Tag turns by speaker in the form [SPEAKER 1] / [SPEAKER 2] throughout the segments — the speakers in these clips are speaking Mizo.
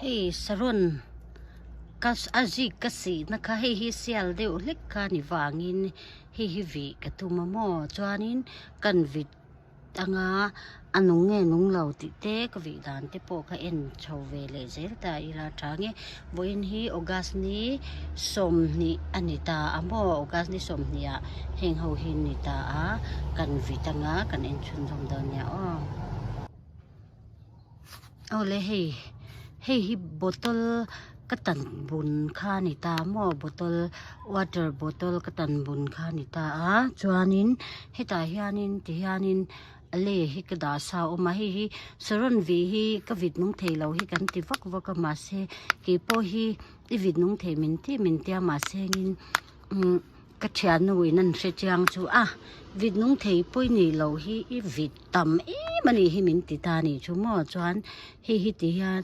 [SPEAKER 1] Hei saron ka a zik ka sihna kha hei hi sial deuh hlek kha ni vangin hei hi vih ka tum a maw chuanin kan vit anga a nung nge nung lo tih te ka vih dan te pawh ka en chho ve leh zel ta ila tha nge vawiin hi august ni 20 a ni ta a maw august ni 20 ah heng ho hi an ni ta a kan vit anga kan en chhunzawm dawn nia aw. Awle hei hei hi bottle ka tan bun kha a ni ta maw bottle water bottle ka tan bun kha a ni ta a chuanin hetah hianin ti hianin a lei hi ka dah sa a awm a hei hi saron vih hi ka vit nung thei lo hi kan ti vak vak a mahse keipawh hi i vit nung thei min tih min tia mahse engin umm. Ka thiannu in an hre chiang chu a, vit nung thei pawi nih loh hi i vit tam em a nih hi min ti ta nih chu maw chuan hei hi ti hian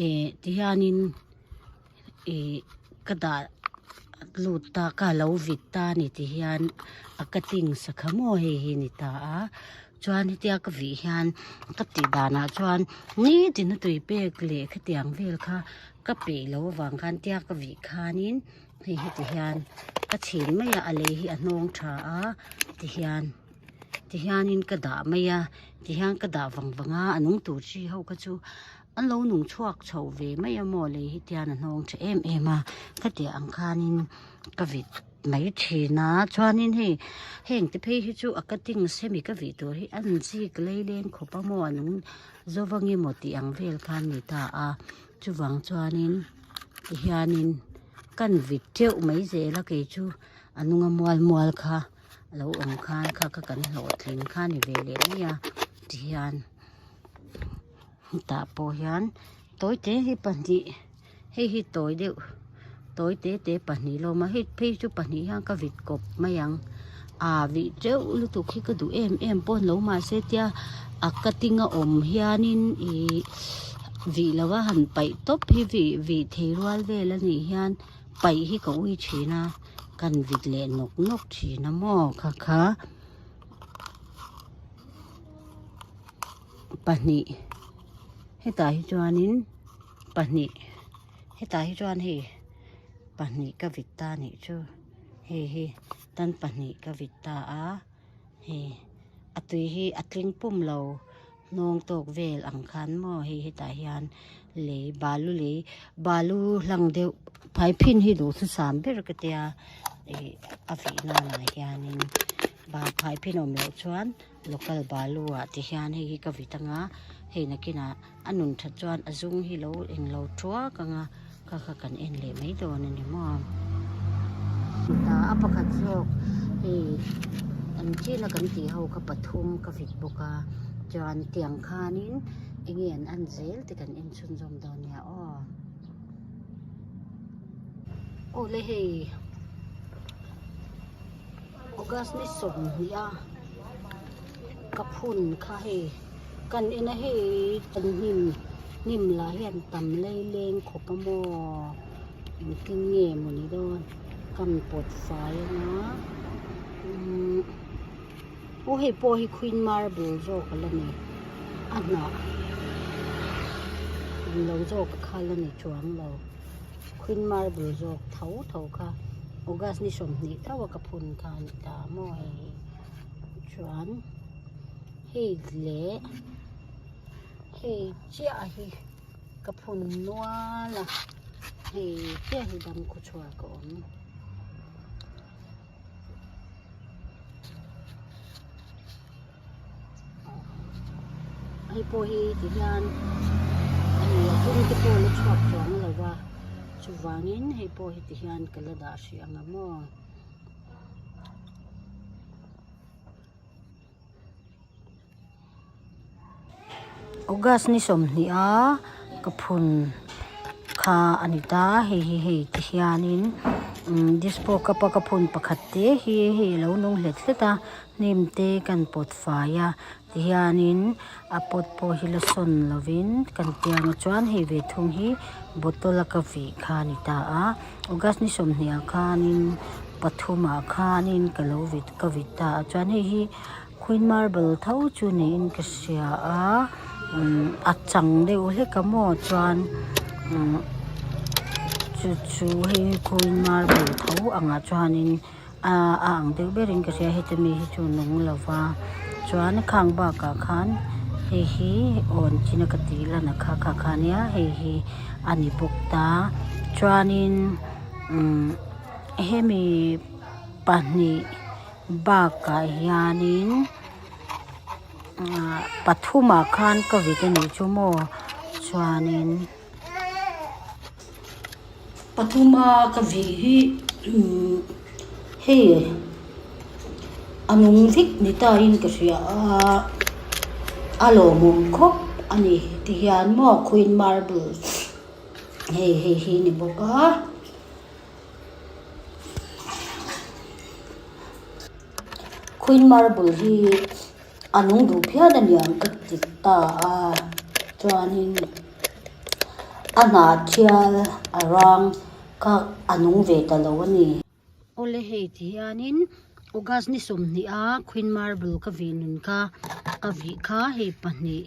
[SPEAKER 1] eh ti hianin ih ka dah lut ta ka lo vit ta a ni ti hian a cutting sakha maw hei hi ni ta a chuan hetia ka vih hian ka tih danah chuan nitin a tui pek leh khatiang vel kha ka peih loh avang khan tia ka vih khanin. Hei hi ti hian ka chhin mai a a lei hi a hnawng tha a ti hian ti hianin ka dah mai a ti hian ka dah vang vang a a nung tur chi ho kha chu an lo nung chhuak chho ve mai a maw lei hi tian a hnawng tha em em a khatiang ang khanin ka vit mai thin a chuanin hei heng te phei hi chu a cutting semi ka vih tur hi an zik lei leng khawp a maw a nung zawng emaw tih ang vel kha a ni ta a chuvang chuanin ti hianin. Kan vit teuh mai zel a kei chu a nunga mual mual kha a lo awm khan kha kha kan hlawhtling kha a ni ve leh mai a tihian hetah pawh hian tawi te hi pahnih hei hi tawi deuh tawi te te pahnih a lo awm a hei phei chu pahnih hian ka vit kawp mai ang ah vih teuh lutuk hi ka duh em em pawh ni lo mahse tia a cutting a awm hianin ih vih lova han paih tawp hi vih vih thei rual vel a nih hian paih hi ka ui thin a kan vit leh nawk nawk thin a maw kha kha pahnih hetah hi chuanin pahnih hetah hi chuan hei pahnih ka vit ta a nih chu hei hi. Tan pahnih ka vit ta a, hei a tui hi a tling pum lo hnawng tawk vel ang khan maw hei hetah hian lei balu lei balu hlang deuh phaiphin hi duhthusam ber ka tia ih a vih nanah hianin bal phaiphin awm loh chuan local balu ah ti hian hei hi ka vit anga hei nakinah A nun that chuan a zung hi lo englo thuak ang a, kha kha kan en leh mai dawn a ni maw. Ta a pakhat zawk hei an china kan tih ho kha pathum ka vit bawk a, chuan tiang khanin enge an an zel te kan en chhunzawm dawn nia aw. Awle hei. August ni 20 a ka phun kha hei kan en a hei kan hnim hnim lah hian tam lei leng khawp a maw engtin nge maw ni dawn kan pawt fai anga umm aw hei pawh hi queen marble zawk a la ni a hnah englo zawk kha la ni chuang lo. Queen marble zawk tho tho kha August ni 20 tho a ka phun kha a ni ta maw hei chuan hei leh hei chiah hi ka phun nual a hei chiah hi dam khaw chhuak a awm. Hei pawh hi ti hian hei a tung te pawh la chhuak chuang lo va chuvangin hei pawh hi ti hian ka la dah hrih ang a maw. August ni 20 a ka phun kha a ni ta hei hi hei ti hianin umm dispo cup a ka phun pakhat te hi hei a lo nung hlet hlet a hnim te kan pawt fai a tihianin a pot pawh hi la sawn lovin kan tiang a chuan hei ve thung hi bottle a ka vih kha a ni ta a august ni 20 ah khanin pathum ah khanin ka lo vit ka vit ta a chuan hei hi queen marble tho chu niin ka hria a umm a chang deuh hlek a maw chuan. Umm chu chu hei hi khawiin marble tho angah chuanin a a ang deuh berin ka hria heti mi hi chu nung lo va chuan khang bakah khan hei hi awn chin a ka tih lan a kha kha kha nia hei hi a ni bawk ta chuanin umm hemi pahnih bakah hianin ah pathumah khan ka vit a nih chu maw chuanin. Pathuma ka vih hi umm hei a nung vek ni ta in ka hria a a lawmawm khawp a ni tihian maw queen marble hei hei hi a ni bawk a. Queen marble hi a nung duh phian a niang ka ti ta a chuanin a hnah thial a rang kha a nung ve ta lo a ni. Awle hei ti hianin August ni sawmhnih a Queen marble ka vih nun kha ka vih kha hei pahnih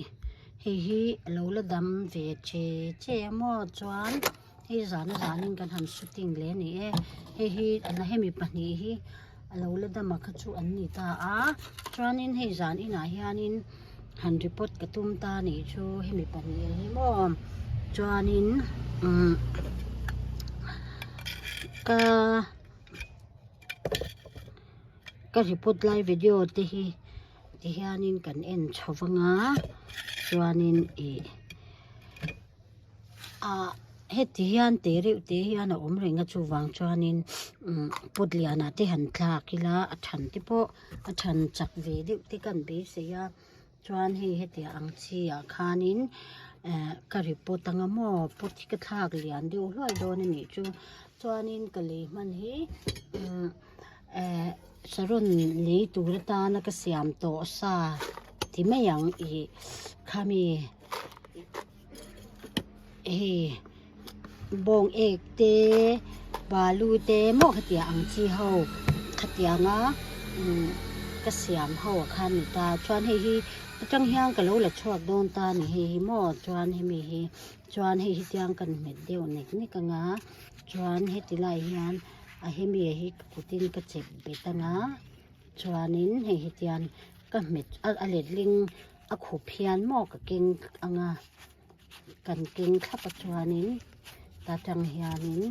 [SPEAKER 1] hei hi a lo la dam ve che che a maw chuan. Hei zan a zanin kan han shooting leh a ni e hei hi hemi pahnih hi a lo la dam a kha chu an ni ta a chuanin hei zan inah hianin han report ka tum ta a nih chu hemi pahnih hi maw chuanin umm ka ka report lai video te hi tihianin kan en chho vang a chuanin ih. Ah heti hian te reuh te hian a awm reng a chuvang chuanin umm pot lianah te han thlak ila a than te pawh a than chak ve deuh te kan beisei a chuan hei hetiang ang chi ah khanin eh ka report anga maw pot hi ka thlak lian deuh hluai dawn a nih chu chuanin ka lei hman hi umm eh saron lei tur atana ka siam tawh sa ti mai ang ih khami. Hei bawng ek te balu te maw khatiang ang chi ho khatianga umm ka siam ho ah khan ni ta chuan hei hi atang hian ka lo la chhuak dawn ta a ni hei hi maw chuan hemi hi chuan hei hi tiang kan hmet deuh nek nek anga chuan heti lai hian a hemi hi ka kutin ka chep bet anga chuanin hei hi tian ka hmet a letling. A khup hian maw ka keng anga kan keng thlap a chuanin ta tang hianin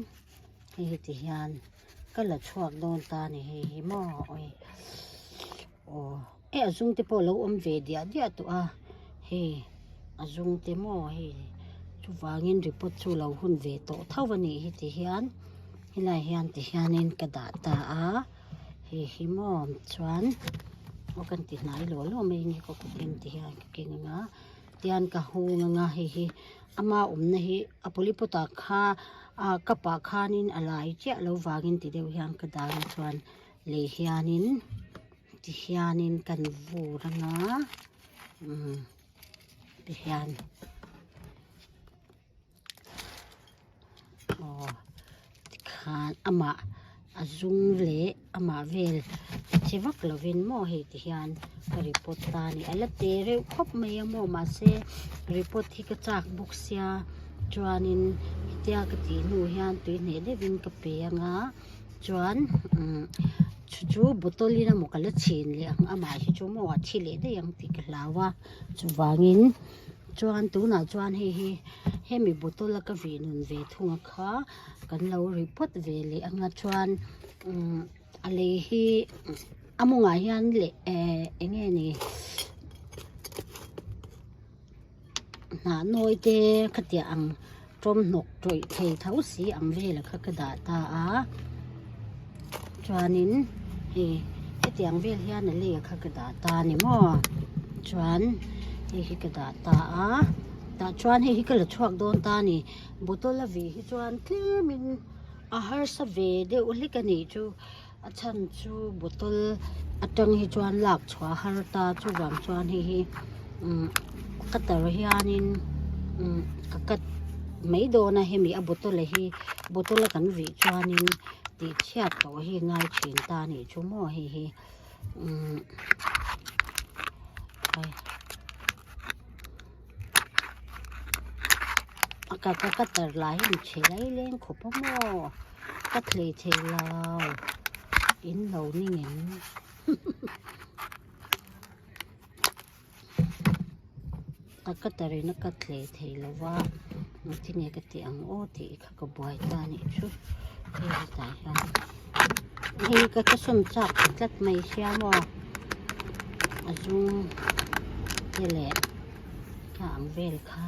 [SPEAKER 1] hei hi ti hian ka la chhuak dawn ta a ni hei hi maw awi aw e a zung te pawh a lo awm ve diah diah tawh a hei a zung te maw hei chuvangin report chu lo hun ve tawh tho a nih hi ti hian helai hian ti hianin ka dah ta a. Hei hi maw chuan aw kan ti hnai law law mai nge ka kut em ti hian ka keng anga tian ka hung anga hei hi ama awmna hi a polipawt ah kha ah cup ah khanin a lai chiah lo vangin ti deuh hian ka dan a chuan lei hianin ti hianin kan vur anga umm ti hian. Aw tikhan amah a zum leh amah vel che vak lovin maw hei ti hian ka report ta a ni a la te reuh khawp mai a maw mahse report hi ka chak bawk sia chuanin hetia ka tih hnu hian tui hneh deuhin ka pe anga chuan umm chu chu bottle in emaw ka la chhin leh ang amah hi chu maw a thi leh daih ang tih ka hlau a chuvangin. Chuan tunah chuan hei hi hemi bottle a ka vih nun ve thung a kha kan lo ri phawt ve leh anga chuan umm a lei hi a mawngah hian leh eh eng nge ni hnah nawi te khatiang ang tawm hnawk tawih thei tho si ang vel kha ka dah ta a chuanin hei hetiang vel hian a lei kha ka dah ta a ni maw chuan hei hi ka dah ta a tah chuan hei hi ka la chhuak dawn ta a ni bottle a vih hi chuan tlemin a harsa ve deuh hlek a nih chu a chhan chu bottle atang hi chuan lak chhuah a har ta chuvang chuan hei hi umm cutter hianin umm ka cut mai dawn a hemi a bottle hi bottle a kan vih chuanin tih chhiat tawh hi a ngai thin ta a nih chu maw hei hi umm. A ka ka cutter lah hi an chhe lai leng khawp a maw ka thlei thei lo in lo ni ngem a cutter in a cut hlei thei lo va engtin nge ka tih ang aw tih kha ka buai ta a nih chu hei hetah hian hei ka ka sawn chak tlat mai sia maw a zum te leh a ang vel kha.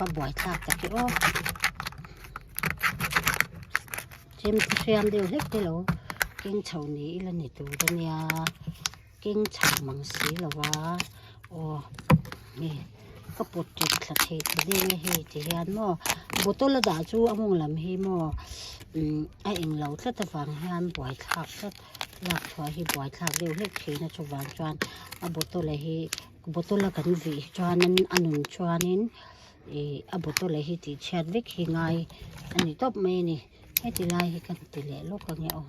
[SPEAKER 1] A va buai thlak tak e aw chem chu hriam deuh hlek te lo keng chho ni ila ni tur ania keng chho mang si lo a aw hei ka pawt ṭet thla thei ta deuh e hei ti hian maw bottle a dah chu a mawng lam hi maw umm a englo tlat avang hian buai thlak tlat lak chhuah hi buai thlak deuh hlek thin a chuvang chuan a bottle a hi bottle a kan vih hi chuanin a nun chuanin ih a bottle a hi tih chhiat vek hi ngai a ni tawp mai a ni heti lai hi kan ti leh lawk ange aw.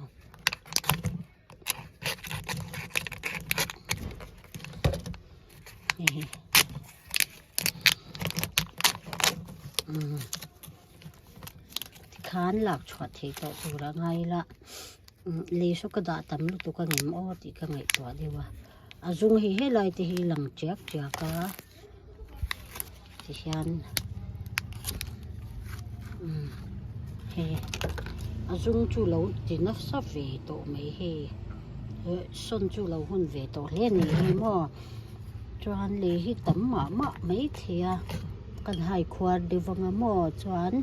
[SPEAKER 1] Tikhan lak chhuah theih tawh tur a ngai ila lei saw ka dah tam lutuk a ngem aw tih ka ngaihtuah deuh a a zung hi helai te hi lang chiak chiak a tihian hei a zung chu lo ti nasa ve tawh mai hei sawn chu lo hun ve tawh hle a ni hi maw chuan lei hi tam mah mah maithei a kan hai khuar deuh vang a maw chuan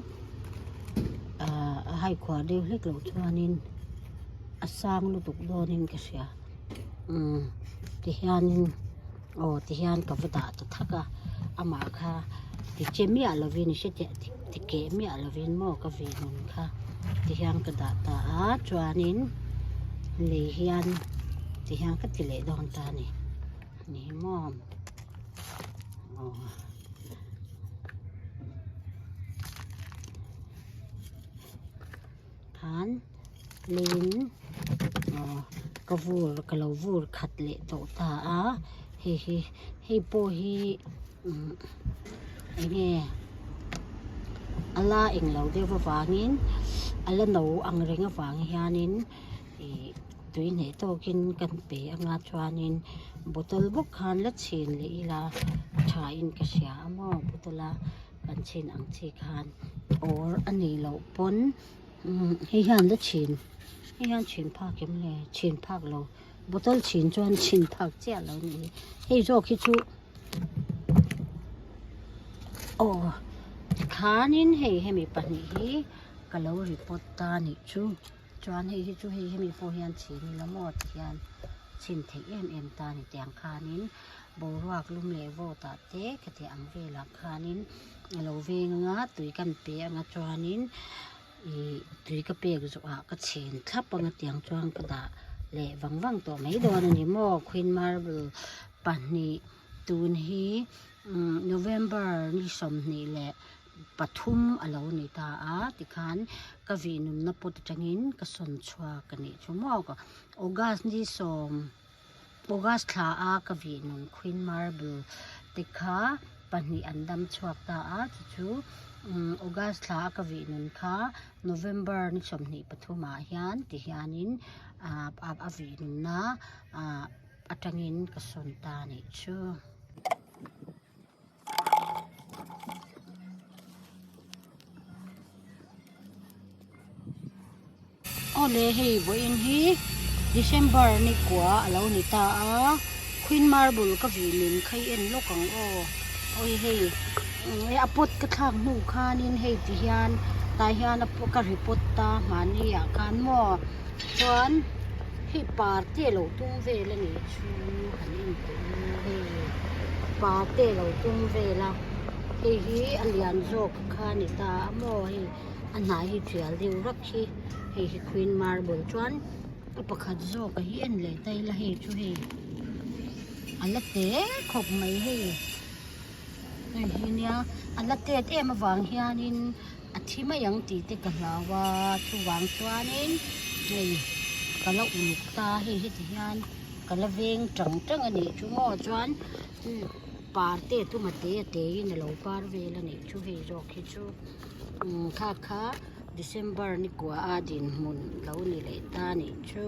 [SPEAKER 1] ahh a hai khuar deuh hlek loh chuanin a sang lutuk dawnin ka hria umm tihianin. Aw tihian ka va dah ta thak a amah kha ti che miah lovin i hre teh ti keh miah lovin maw ka vih nun kha tihian ka dah ta a chuanin lei hian tihian ka ti leh dawn ta a ni ni maw aw. Khan leiin aw ka vur ka lo vur khat leh tawh ta a hei hi hei pawh hi umm eng nge a la eng lo deuh avangin a la no ang reng avang hianin ih tui hneh tawkin kan pe anga chuanin bottle bawk khan la chhin leh ila a tha in ka hria a maw bottle a. Kan chhin ang chi khan awr a nih loh pawn hei hian la chhin hei hian chhin phak em le chhin phak lo bottle chhin chuan chhin phak chiah lo a ni hei zawk hi chu aw tikhanin hei hemi pahnih hi ka lo report ta a nih chu. Chuan hei hi chu hei hemi pawh hian chhin ila maw ti hian chhin theih em em ta a ni tiang khanin boruak lum leh vawt ah te khatiang ang velah khanin a lo veng anga tui kan pe anga chuanin ih tui ka pek zawh ah ka chhin thlap anga tiang chuan ka dah leh vang vang tawh mai dawn a ni maw queen marble pahnih tun hi November ni 20 leh pathum a lo ni ta a tikhan ka vih nunna pawt atangin ka sawn chhuak a nih chu maw August ni sawm August thla a ka vih nun Queen Marble te kha pahnih an dam chhuak ta a chu chu August thla a ka vih nun kha November ni 23 ah hian ti hianin a vih nunna atangin ka sawn ta a nih chu. Awle hei vawiin hi December ni kua a lo ni ta a Queen Marble ka vih nun kha i en lawk ang aw awi hei a pot ka thlak hnu khanin hei ti hian tah hian a ka repot ta mahni ah khan maw chuan hei par te a lo tum vel a nih chu han en teh u hei par te a lo tum vel a hei hi a lian zawk kha a ni ta a maw hei a hnah hi tial deuh vak hi hei hi queen marble chuan a pakhat zawk a hi en leh ta ila hei chu hei. A la te khawp mai hei hei hi nia a la tet em avang hianin a thi mai ang tih te ka hlau a chuvang chuanin hei ka la uluk ta hei heti hian ka la veng tang tang a nih chu maw chuan par te a tum a te a te in a lo par vel a nih chu hei zawk hi chu umm kha kha December ni kua a dinhmun lo ni leh ta a nih chu.